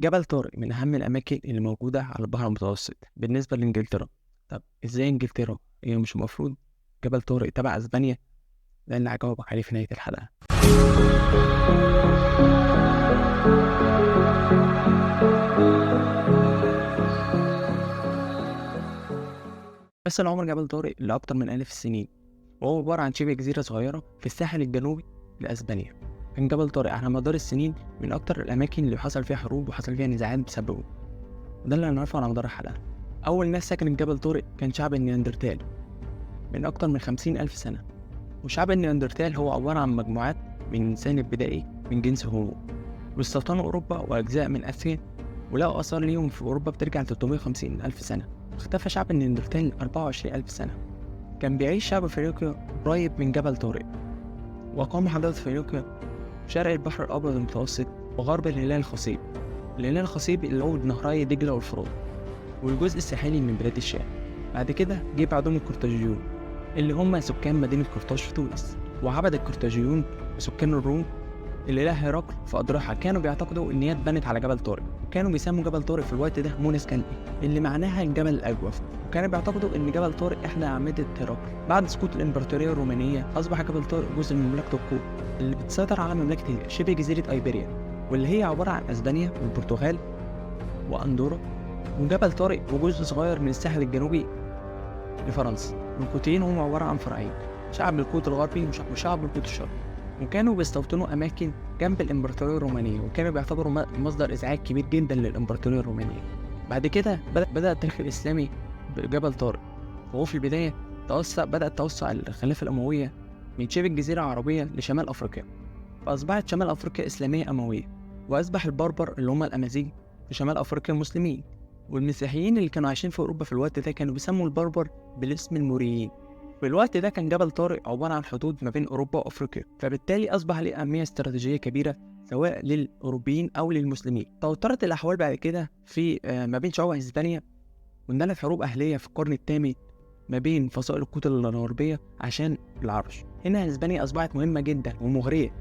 جبل طارق من أهم الأماكن اللي موجودة على البحر المتوسط بالنسبة لإنجلترا. طب إزاي إنجلترا؟ هي مش المفروض جبل طارق تبع أسبانيا؟ ده اللي هجاوبك عليه في نهاية الحلقة. بس العمر جبل طارق لأكتر من 1000 السنين، وهو عبارة عن شبه جزيرة صغيرة في الساحل الجنوبي لأسبانيا. كان جبل طارق على مدار السنين من أكتر الأماكن اللي حصل فيها حروب وحصل فيها نزاعات بسببه، وده اللي هنعرفه على مدار الحلقة. أول ناس سكنت جبل طارق كان شعب النياندرتال من أكتر من 50,000 سنة. وشعب النياندرتال هو عبارة عن مجموعات من الإنسان البدائي من جنس هومو، واستوطنوا أوروبا وأجزاء من آسيا، ولقوا آثار ليهم في أوروبا بترجع ل 350,000 سنة. اختفى شعب النياندرتال 24,000 سنة. كان بيعيش شعب فينيقيا قريب من جبل طارق، وأقاموا حضارة فينيقيا شرق البحر الأبيض المتوسط وغرب الهلال الخصيب. الهلال الخصيب اللي هو نهري دجلة والفرات، والجزء الساحلي من بلاد الشام. بعد كده جه بعدهم القرطاجيون اللي هم سكان مدينة قرطاج في تونس. وعبد القرطاجيون وسكان الروم الإله هرقل في أضرحة كانوا بيعتقدوا إن هي اتبنت على جبل طارق، وكانوا بيسموا جبل طارق في الوقت ده مونس كالبي اللي معناها الجبل الأجوف، وكانوا بيعتقدوا إن جبل طارق إحدى أعمدة هرقل. بعد سقوط الإمبراطورية الرومانية أصبح جبل طارق جزء من مملكة القوط اللي بتسيطر على مملكة شبه جزيرة أيبيريا، واللي هي عبارة عن أسبانيا والبرتغال وأندورا وجبل طارق وجزء صغير من الساحل الجنوبي لفرنسا. القوطيين هم عبارة عن فرعين، شعب القوط الغربي وشعب القوط الشرقي، وكانوا بيستوطنوا أماكن جنب الإمبراطورية الرومانية، وكانوا بيعتبروا مصدر إزعاج كبير جدا للإمبراطورية الرومانية. بعد كده بدأ التاريخ الإسلامي بجبل طارق، وهو في البداية بدأ توسع الخلافة الأموية من شبه الجزيرة العربية لشمال أفريقيا، فأصبحت شمال أفريقيا إسلامية أموية، وأصبح البربر اللي هم الأمازيغ في شمال أفريقيا مسلمين. والمسيحيين اللي كانوا عايشين في أوروبا في الوقت ده كانوا بيسموا البربر بالاسم الموريين. في الوقت ده كان جبل طارق عبارة عن حدود ما بين أوروبا وأفريقيا، فبالتالي أصبح ليه أهمية استراتيجية كبيرة سواء للأوروبيين أو للمسلمين. توترت الأحوال بعد كده في ما بين شعوب أسبانيا، واندلعت حروب أهلية في القرن الثامن ما بين فصائل القوط الغربية عشان العرش. هنا أسبانيا أصبحت مهمة جدا ومغرية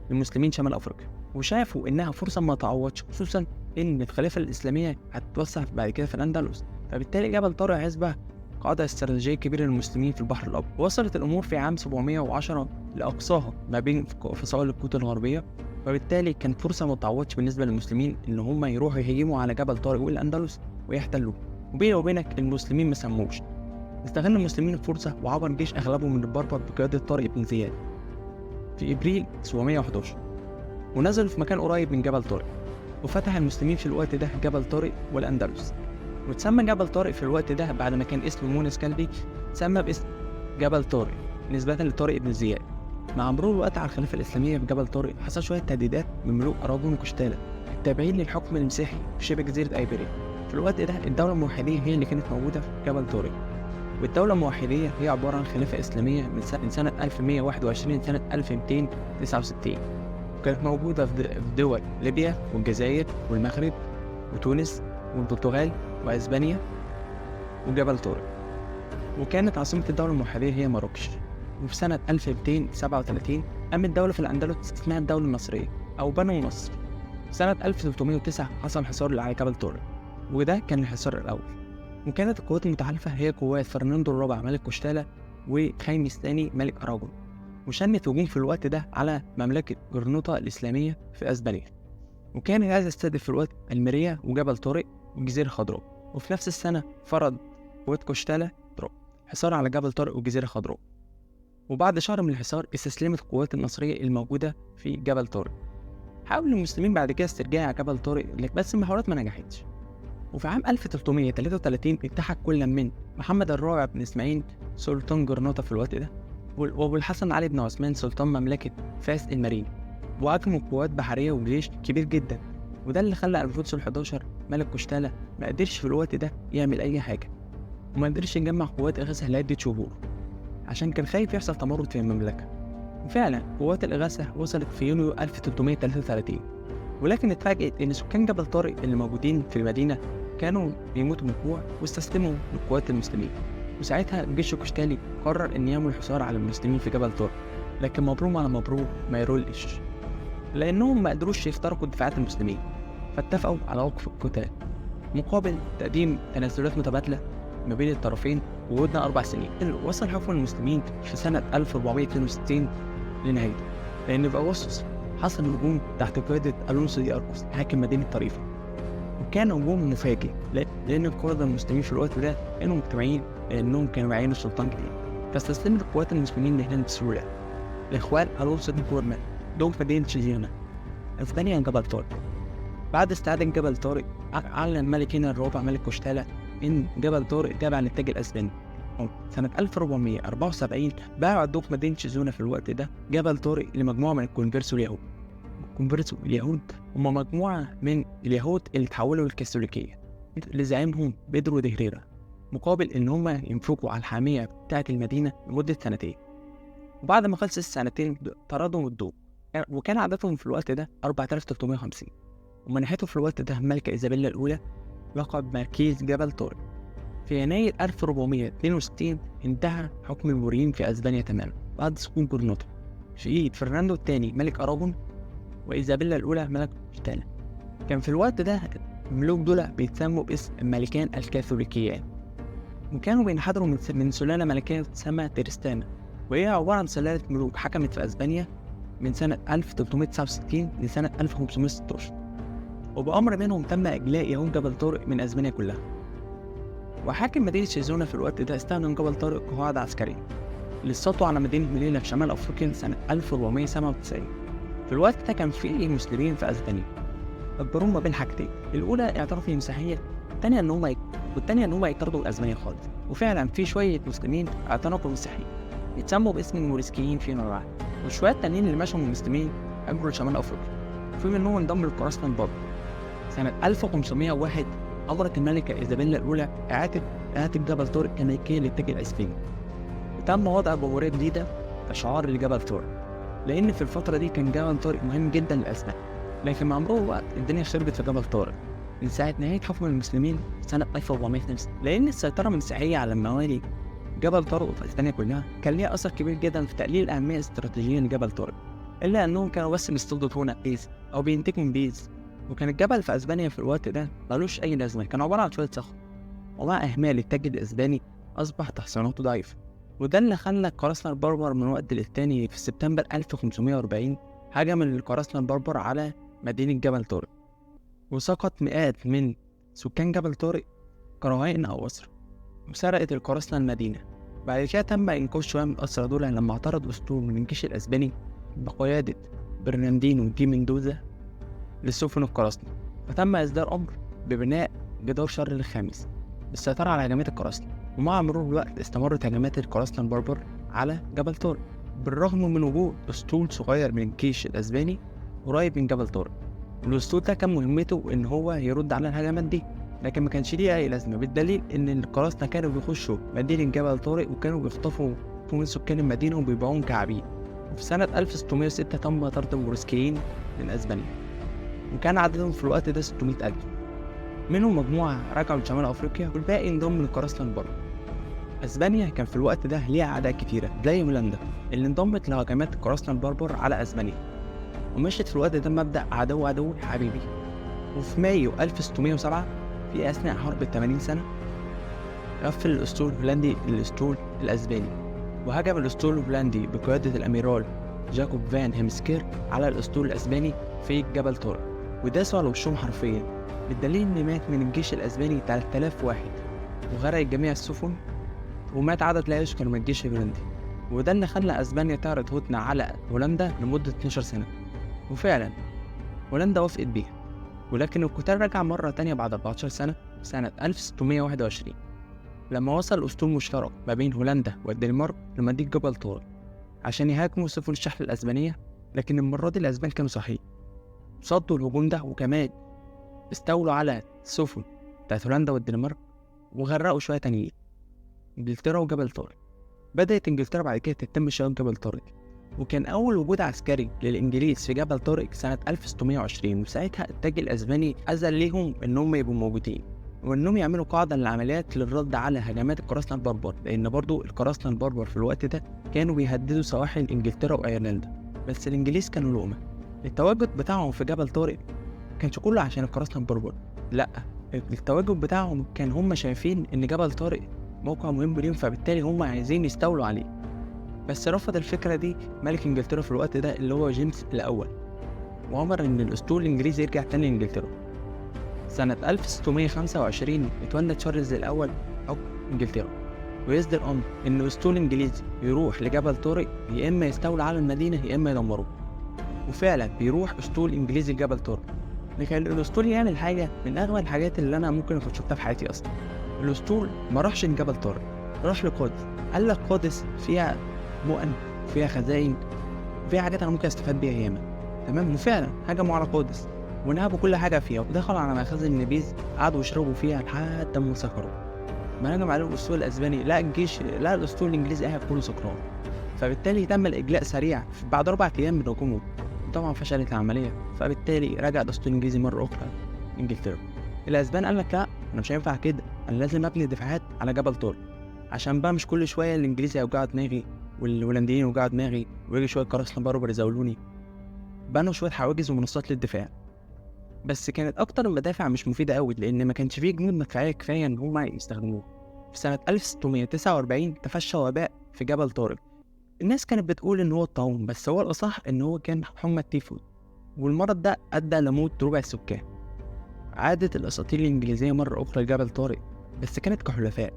للمسلمين شمال أفريقيا، وشافوا إنها فرصة ما تعوضش، خصوصا إن الخلافة الإسلامية هتتوسع بعد كده في الأندلس، فبالتالي جبل طارق هيصبح قاعدة استراتيجية كبيرة للمسلمين في البحر الأبيض. وصلت الأمور في عام 710 لأقصاها ما بين فصائل القوط الغربية، وبالتالي كانت فرصة ما تعوضش بالنسبة للمسلمين إن هم يروحوا يهجموا على جبل طارق والأندلس ويحتلوه. وبيني وبينك المسلمين ما سموش، استغل المسلمين الفرصة وعبر جيش أغلبه من البربر بقيادة طارق بن زياد في إبريل 711، ونزلوا في مكان قريب من جبل طارق، وفتح المسلمين في الوقت ده جبل طارق والأندلس. وتسمى جبل طارق في الوقت ده بعد ما كان اسمه مونس كالبي، تسمى باسم جبل طارق نسبة لطارق بن زياد. مع مرور الوقت على الخلافة الإسلامية في جبل طارق حصل شوية تهديدات من ملوك أراجون وقشتالة التابعين للحكم المسيحي في شبه جزيرة أيبيريا. في الوقت ده الدولة الموحدية هي اللي كانت موجودة في جبل طارق، والدولة الموحدية هي عبارة عن خلافة إسلامية من سنة 1121 لسنة 1269، وكانت موجودة في دول ليبيا والجزائر والمغرب وتونس والبرتغال وأسبانيا وجبل طارق. وكانت عاصمة الدولة الموحدية هي مراكش. وفي سنة 1237 قامت دولة في الأندلس اسمها الدولة النصرية أو بنو نصر. في سنة 1309 حصل حصار على جبل طارق، وده كان الحصار الأول. وكانت القوات المتحالفة هي قوات فرناندو الرابع ملك قشتالة وخيمي الثاني ملك أراجون، وشنت هجوم في الوقت ده على مملكة جرنوطة الإسلامية في أسبانيا. وكان عايز يستهدف في الوقت الميريا وجبل طارق والجزيرة الخضراء. وفي نفس السنة فرض قوات قشتالة حصار على جبل طارق والجزيرة الخضراء. وبعد شهر من الحصار استسلمت القوات النصرية الموجودة في جبل طارق. حاول المسلمين بعد كده استرجاع جبل طارق، بس المحاولات ما نجحتش. وفي عام 1333 اتحد كل من محمد الرابع بن إسماعيل سلطان جرناطة في الوقت ده، وأبو الحسن علي بن عثمان سلطان مملكة فاس المرين، وأقاموا قوات بحرية وجيش كبير جدا. وده اللي خلى ألفونسو ال11 ملك قشتالة ما قدرش في الوقت ده يعمل أي حاجة، وما قدرش يجمع قوات إغاثة لعدة شهور عشان كان خايف يحصل تمرد في المملكة. وفعلا قوات الإغاثة وصلت في يونيو 1333، ولكن اتفاجئت إن سكان جبل طارق اللي موجودين في المدينة كانوا بيموتوا من الجوع واستسلموا لقوات المسلمين. وساعتها الجيش القشتالي قرر إن يعمل حصار على المسلمين في جبل طارق، لكن مبروم على مبروم ما يرولش، لأنهم ما قدروش يخترقوا دفاعات المسلمين. فاتفقوا على وقف القتال مقابل تقديم تنازلات متبادلة ما بين الطرفين وهدنة 4 سنين. وصل حكم المسلمين في سنة 1462 لنهايته، لأن في أغسطس حصل هجوم تحت قيادة ألونسو دي أركوس حاكم مدينة طريفة، وكان هجوم مفاجئ لأن القادة المسلمين في الوقت ده كانوا مجتمعين لأنهم كانوا عينوا السلطان جديد، فاستسلمت قوات المسلمين لهلال بسهولة. الإخوان ألونسو دي كورمان دوم مدينة شيزيانا أسبانيا جبل طارق. بعد استعادة جبل طارق أعلن الملك هنا الرابع ملك قشتالة إن جبل طارق تابع للتاج الأسباني. سنة 1474 باع دوق مدينة شيزونا في الوقت ده جبل طارق لمجموعة من الكونفرسو اليهود. الكونفرسو اليهود هم مجموعة من اليهود اللي تحولوا للكاثوليكية لزعيمهم بيدرو دي هيريرا، مقابل إن هم ينفقوا على الحامية بتاعة المدينة لمدة سنتين. وبعد ما خلص السنتين طردهم الدوق، وكان عددهم في الوقت ده 4350، ومنحته في الوقت ده الملكة إيزابيلا الأولى لقب ماركيز جبل طارق. في يناير 1462 انتهى حكم الموريين في أسبانيا تماما بعد سقوط جرناطة في إيد فرناندو الثاني ملك أراغون وإيزابيلا الأولى ملك قشتالة. كان في الوقت ده الملوك دول بيتسموا باسم الملكان الكاثوليكيان، وكانوا بينحدروا من سلالة ملكية تسمى تريستانا، وهي عبارة عن سلالة ملوك حكمت في أسبانيا من سنة 1369 لسنة 1516، وبأمر منهم تم إجلاء يهود جبل طارق من أسبانيا كلها. وحاكم مدينة شيزونا في الوقت ده استخدم جبل طارق كقاعدة عسكرية للسطو على مدينة ميليلا في شمال أفريقيا سنة 1497. في الوقت ده كان في مسلمين في أسبانيا أجبروهم ما بين حاجتين، الأولى اعتراف المسيحية، والتانية إن هم يطردوا من أسبانيا خالص. وفعلا في شوية مسلمين اعتنقوا المسيحية يتسموا باسم الموريسكيين فيما بعد، وشوية تانيين اللي مشوا من المسلمين هاجروا لشمال أفريقيا، وفي منهم انضم للقراصنة البربر. سنة 1501 أمرت الملكة إيزابيلا الأولى إعادة جبل طارق كملكية للتاج الأسباني، وتم وضع جمهورية جديدة كشعار لجبل طارق، لأن في الفترة دي كان جبل طارق مهم جدا لأسبانيا. لكن مع مرور الوقت الدنيا خربت في جبل طارق من ساعة نهاية حكم المسلمين سنة 1402، لأن السيطرة المسيحية على الموالي جبل طارق في أسبانيا كلها كان ليها أثر كبير جدا في تقليل الأهمية الاستراتيجية لجبل طارق، إلا أنهم كانوا بس بيصطادوا تونة بيز أو بينتجوا بيز، وكان الجبل في أسبانيا في الوقت ده ملوش أي لازمة، كان عبارة عن شوية صخر. ومع إهمال التاج الأسباني أصبح تحصيناته ضعيفة، وده اللي خلى القراصنة البربر من وقت للتاني. في سبتمبر 1540 هجم القراصنة البربر على مدينة جبل طارق، وسقط مئات من سكان جبل طارق كرهائن أو أسرى، وسرقت القراصنة المدينة. بعد كده تم إنقاذ شوية من الأسرى دول لما اعترض أسطول من الجيش الأسباني بقيادة برناردينو دي مندوزا للسفن القراصنة، فتم إصدار أمر ببناء جدار شارل الخامس للسيطرة على هجمات القراصنة. ومع مرور الوقت استمرت هجمات القراصنة البربر على جبل طارق بالرغم من وجود أسطول صغير من الجيش الأسباني قريب من جبل طارق. الأسطول ده كان مهمته إن هو يرد على الهجمات دي، لكن ما كانش ليه أي لازمة، بالدليل إن القراصنة كانوا بيخشوا مدينة جبل طارق وكانوا بيخطفوا من سكان المدينة وبيبيعوهم كعبيد. وفي سنة 1606 تم طرد الموريسكيين من أسبانيا، وكان عددهم في الوقت ده 600,000، منهم مجموعة رجعوا لشمال أفريقيا والباقي انضم للقراصنة البربر. أسبانيا كان في الوقت ده ليها أعداء كتيرة زي هولندا اللي انضمت لهجمات القراصنة البربر على أسبانيا، ومشت في الوقت ده مبدأ عدو عدو حبيبي. وفي مايو 1607 في أثناء حرب 80 سنة غفل الأسطول الهولندي الأسطول الأسباني، وهجم الأسطول الهولندي بقيادة الأميرال جاكوب فان هيمسكير على الأسطول الأسباني في جبل طارق، وداسوا على وشهم حرفيا، بالدليل إن مات من الجيش الأسباني 3000 واحد، وغرقت جميع السفن، ومات عدد لا يذكر من الجيش الهولندي. وده اللي خلى أسبانيا تعرض هدنة على هولندا لمدة 12 سنة، وفعلا هولندا وافقت بيها. ولكن القتال رجع مرة تانية بعد 14 سنة سنة 1621 لما وصل أسطول مشترك ما بين هولندا والدنمارك لمدينة جبل طارق عشان يهاجموا سفن الشحن الأسبانية. لكن المرة دي الأسبان كانوا صحيح، صدوا الهجوم ده، وكمان استولوا على السفن بتاعت هولندا والدنمارك وغرقوا شوية تانيين إنجلترا وجبل طارق. بدأت إنجلترا بعد كده تهتم بشؤون جبل طارق، وكان أول وجود عسكري للإنجليز في جبل طارق سنة 1620، وساعتها التاج الأسباني أذن ليهم إنهم يبقوا موجودين وإنهم يعملوا قاعدة للعمليات للرد على هجمات القراصنة البربر، لأن برضو القراصنة البربر في الوقت ده كانوا بيهددوا سواحل إنجلترا وأيرلندا، بس الإنجليز كانوا لقمة. التواجد بتاعهم في جبل طارق كانش كله عشان القراصنة البربر، لا، التواجد بتاعهم كان هم شايفين ان جبل طارق موقع مهم ليهم، فبالتالي هم عايزين يستولوا عليه. بس رفض الفكرة دي ملك انجلترا في الوقت ده اللي هو جيمس الأول، وأمر إن الأسطول الإنجليزي يرجع تاني لإنجلترا. سنة 1625 اتولى تشارلز الأول حكم إنجلترا، ويصدر أمر إن الأسطول الإنجليزي يروح لجبل طارق، يا إما يستولى على المدينة يا إما يدمروه. وفعلا بيروح أسطول إنجليزي لجبل طارق. لكن الأسطول يعمل حاجة من أغلى الحاجات اللي أنا ممكن أكون شفتها في حياتي أصلا. الأسطول ما راحش لجبل طارق، راح لقادس. قال لك قادس فيها مؤن، فيها خزائن، فيها حاجات أنا ممكن أستفاد بيها ياما، تمام. وفعلا هجموا على قادس ونهبوا كل حاجة فيها، ودخلوا على مخازن النبيذ قعدوا يشربوا فيها لحد ما سكروا. ما هجم عليهم الأسطول الأسباني، لا الجيش لا الأسطول الإنجليزي قاعد كله سكران، فبالتالي تم الإجلاء سريع بعد 4 أيام من هجومهم. طبعا فشلت العملية، فبالتالي رجع الأسطول الإنجليزي مرة أخرى إنجلترا. الأسبان قال لك لا، أنا مش هينفع كده، أنا لازم أبني دفاعات على جبل طارق، عشان بقى مش كل شوية الإنجليزي هيوجعوا دماغي والهولنديين يوجعوا دماغي ويجي شوية قراصنة بربر يزاولوني. بنوا شوية حواجز ومنصات للدفاع، بس كانت أكتر المدافع مش مفيدة أوي، لأن ما كانش فيه جنود مدفعية كفاية إن هما يستخدموها. في سنة 1649 تفشى وباء في جبل طارق. الناس كانت بتقول إن هو الطاعون، بس هو الأصح إن هو كان حمى التيفود، والمرض ده أدى لموت ربع السكان. عادت الأساطيل الإنجليزية مرة أخرى لجبل طارق، بس كانت كحلفاء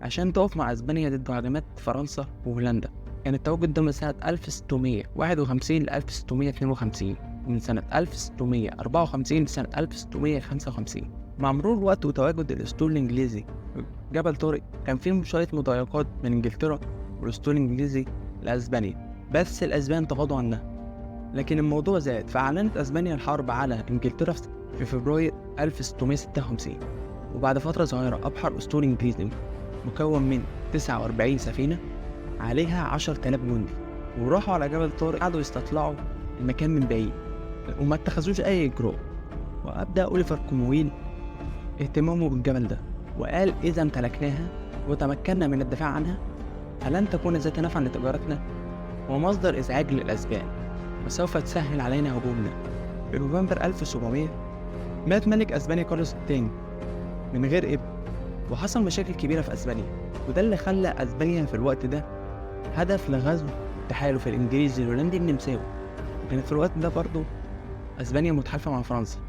عشان تقف مع أسبانيا ضد هجمات فرنسا وهولندا. كان التواجد ده من سنة 1651 ل 1652، ومن سنة 1654 لسنة 1655. مع مرور الوقت وتواجد الأسطول الإنجليزي جبل طارق، كان فيه شوية مضايقات من إنجلترا والأسطول الإنجليزي لأسبانيا، بس الأسبان تغاضوا عنها. لكن الموضوع زاد، فأعلنت أسبانيا الحرب على إنجلترا في فبراير 1656. وبعد فترة صغيرة أبحر أسطول إنجليزي مكون من 49 سفينة عليها 10,000 جندي، وراحوا على جبل طارق، قعدوا يستطلعوا المكان من بعيد وما اتخذوش أي إجراء. وأبدأ أوليفر كرومويل اهتمامه بالجبل ده، وقال إذا امتلكناها وتمكنا من الدفاع عنها فلن تكون ذات نفع لتجارتنا ومصدر إزعاج للأسبان، وسوف تسهل علينا هجومنا. في نوفمبر 1700 مات ملك أسبانيا كارلوس الثاني من غير ابن، وحصل مشاكل كبيرة في أسبانيا، وده اللي خلى أسبانيا في الوقت ده هدف لغزو التحالف الإنجليزي الهولندي النمساوي. وكانت في الوقت ده برضه أسبانيا متحالفة مع فرنسا.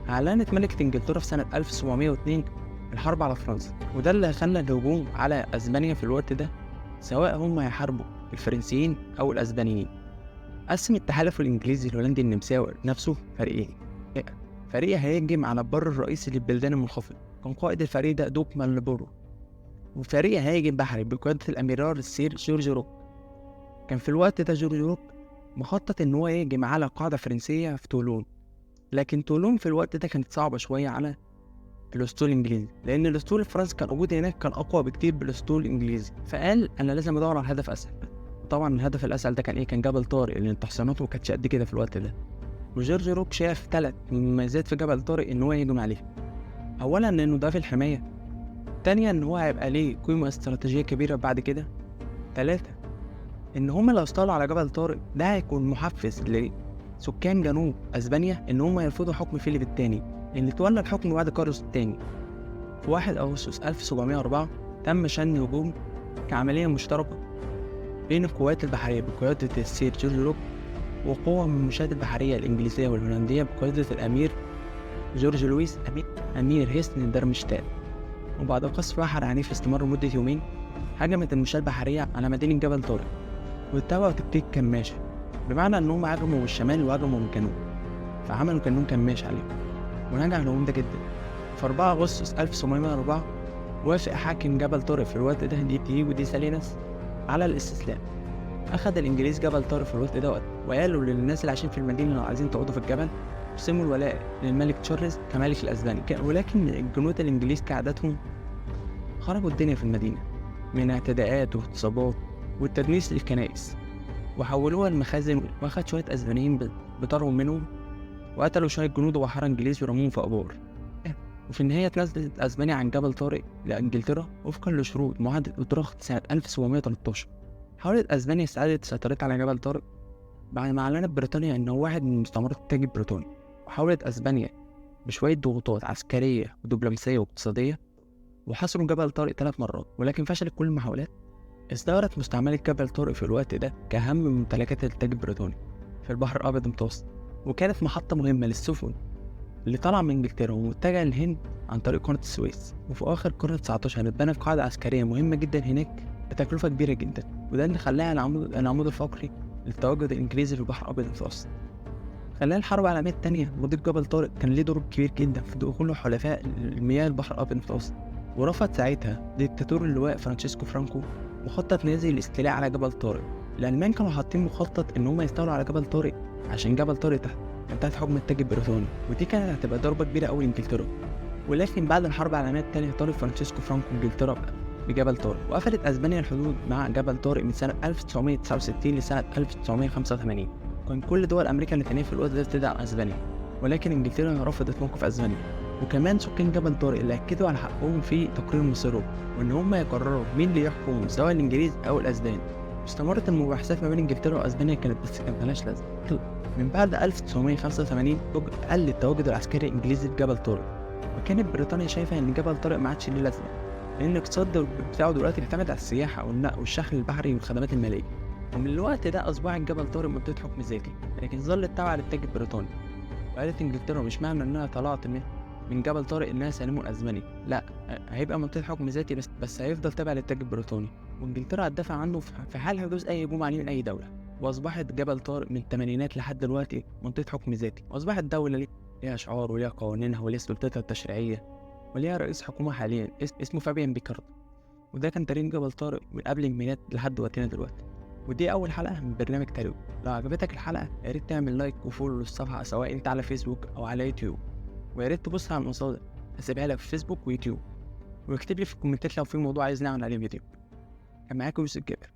أعلنت ملكة إنجلترا في سنة 1702 الحرب على فرنسا، وده اللي خلى الهجوم على أسبانيا في الوقت ده سواء هم هيحاربوا الفرنسيين أو الأسبانيين. قسم التحالف الإنجليزي الهولندي النمساوي نفسه فريقين، فريق هيهجم على البر الرئيسي للبلدان المنخفضة، كان قائد الفريق ده دوق مارلبورو، وفريق هيهاجم بحري بقيادة الأميرال السير جورج روك. كان في الوقت ده جورج روك مخطط إن هو يهجم على قاعدة فرنسية في تولون، لكن تولون في الوقت ده كانت صعبة شوية على الأسطول الإنجليزي، لأن الأسطول الفرنسي كان موجود هناك كان أقوى بكتير بالأسطول الإنجليزي. فقال أنا لازم أدور على هدف أسهل. طبعا الهدف الأسهل ده كان إيه؟ كان جبل طارق، لأن تحصيناته ما كانتش قد كده في الوقت ده. وجورج روك شاف 3 مميزات في جبل طارق إن هو يهجم عليه. أولا إنه ده في الحماية، تانيا إن هو هيبقى ليه قيمة استراتيجية كبيرة بعد كده، 3 إن هما لو استولوا على جبل طارق ده هيكون محفز لسكان جنوب أسبانيا إن هما يرفضوا حكم فيليب الثاني اللي تولى الحكم بعد كارلوس الثاني. في 1 أغسطس 1704 تم شن هجوم كعملية مشتركة بين القوات البحرية بقيادة السير جورج روك وقوة من المشاة البحرية الإنجليزية والهولندية بقيادة الأمير جورج لويس أمير هيسن دارمشتات. وبعد قصف بحر عنيف استمر مدة يومين، هجمت المشاة البحرية على مدينة جبل طارق، واتبعوا تكتيك كماشة، بمعنى إنهم هاجموا من الشمال وهاجموا من الجنوب، فعملوا كأنهم كماشة عليهم، ونجح الهجوم ده جدا. في 4 أغسطس 1704 وافق حاكم جبل طارق في الوقت ده دييجو دي ساليناس على الاستسلام. أخذ الإنجليز جبل طارق في الوقت ده، وقالوا للناس اللي عايشين في المدينة لو عايزين تقعدوا في الجبل قسموا الولاء للملك تشارلز كملك الأسباني. ولكن الجنود الإنجليز كعادتهم خربوا الدنيا في المدينة من اعتداءات واغتصابات والتدنيس للكنائس، وحولوها لمخازن، واخد شوية أسبانيين بطارهم منهم، وقتلوا شوية جنود وبحارة إنجليز ورموهم في أبار. وفي النهاية اتنازلت أسبانيا عن جبل طارق لإنجلترا وفقا لشروط معاهدة أوترخت سنة 1713. حاولت أسبانيا استعادة سيطرتها على جبل طارق بعد ما أعلنت بريطانيا إنه واحد من مستعمرات التاج البريطاني. وحاولت أسبانيا بشوية ضغوطات عسكرية ودبلوماسية واقتصادية، وحاصروا جبل طارق 3 مرات، ولكن فشلت كل المحاولات. ازدهرت مستعمرة جبل طارق في الوقت ده كأهم ممتلكات التاج البريطاني في البحر الأبيض المتوسط، وكانت محطة مهمة للسفن اللي طالعة من إنجلترا ومتجهة للهند عن طريق قناة السويس. وفي آخر القرن 19 اتبنت قاعدة عسكرية مهمة جدا هناك بتكلفة كبيرة جدا، وده اللي خلاها العمود الفقري للتواجد الإنجليزي في البحر الأبيض المتوسط. خلال الحرب العالمية الثانية مضيق جبل طارق كان ليه دور كبير جدا في دخول حلفاء المياه البحر الأبيض المتوسط، ورفض ساعتها ديكتاتور اللواء فرانشيسكو فرانكو مخطط نازي للاستيلاء على جبل طارق. الألمان كانوا حاطين مخطط إن هم يستولوا على جبل طارق عشان جبل طارق كان تحت حكم التاج البريطاني، ودي كانت هتبقى ضربة كبيرة أوي لإنجلترا. ولكن بعد الحرب العالمية الثانية طالب فرانشيسكو فرانكو إنجلترا بجبل طارق، وقفلت أسبانيا الحدود مع جبل طارق من سنة 1969 لسنة 1985. كان كل دول أمريكا اللاتينية في الوقت ده بتدعم أسبانيا، ولكن إنجلترا رفضت موقف أسبانيا. وكمان سكان جبل طارق اللي أكدوا على حقهم في تقرير مصيرهم، وإن هم يقرروا مين اللي يحكم سواء الإنجليز أو الأسبان. استمرت المباحثات ما بين إنجلترا وأسبانيا كانت بس كانت ملهاش لازمة. من بعد 1985 قل التواجد العسكري الإنجليزي في جبل طارق، وكانت بريطانيا شايفة إن جبل طارق ما عادش ليه لازمة، لأن الاقتصاد بتاعه دلوقتي بيعتمد على السياحة والنقل والشحن البحري والخدمات المالية. ومن الوقت ده أصبحت جبل طارق منطقة حكم ذاتي، لكن ظلت تابعة للتاج البريطاني. وقالت إنجلترا مش معنى إنها طلعت من جبل طارق إنها سلموا الأسباني، لا، هيبقى منطقة حكم ذاتي بس هيفضل تابع للتاج البريطاني، وإنجلترا هتدافع عنه في حال حدوث أي هجوم عليه من أي دولة. وأصبحت جبل طارق من الثمانينات لحد دلوقتي منطقة حكم ذاتي، وأصبحت دولة ليها شعار وليها قوانينها وليها سلطتها التشريعية وليها رئيس حكومة حاليا اسمه فابيان بيكارد. وده كان تاريخ جبل طارق من قبل الميلاد لحد وقتنا دلوقتي. ودي أول حلقة من برنامج تاريخ. لو عجبتك الحلقة يا ريت تعمل like و follow للصفحة سواء أنت على فيسبوك أو على يوتيوب، ويا ريت تبص على المصادر هسيبها لك في فيسبوك ويوتيوب، واكتب لي في الكومنتات لو في موضوع عايز نعمل عليه فيديو. كان معاكم يوسف جابر.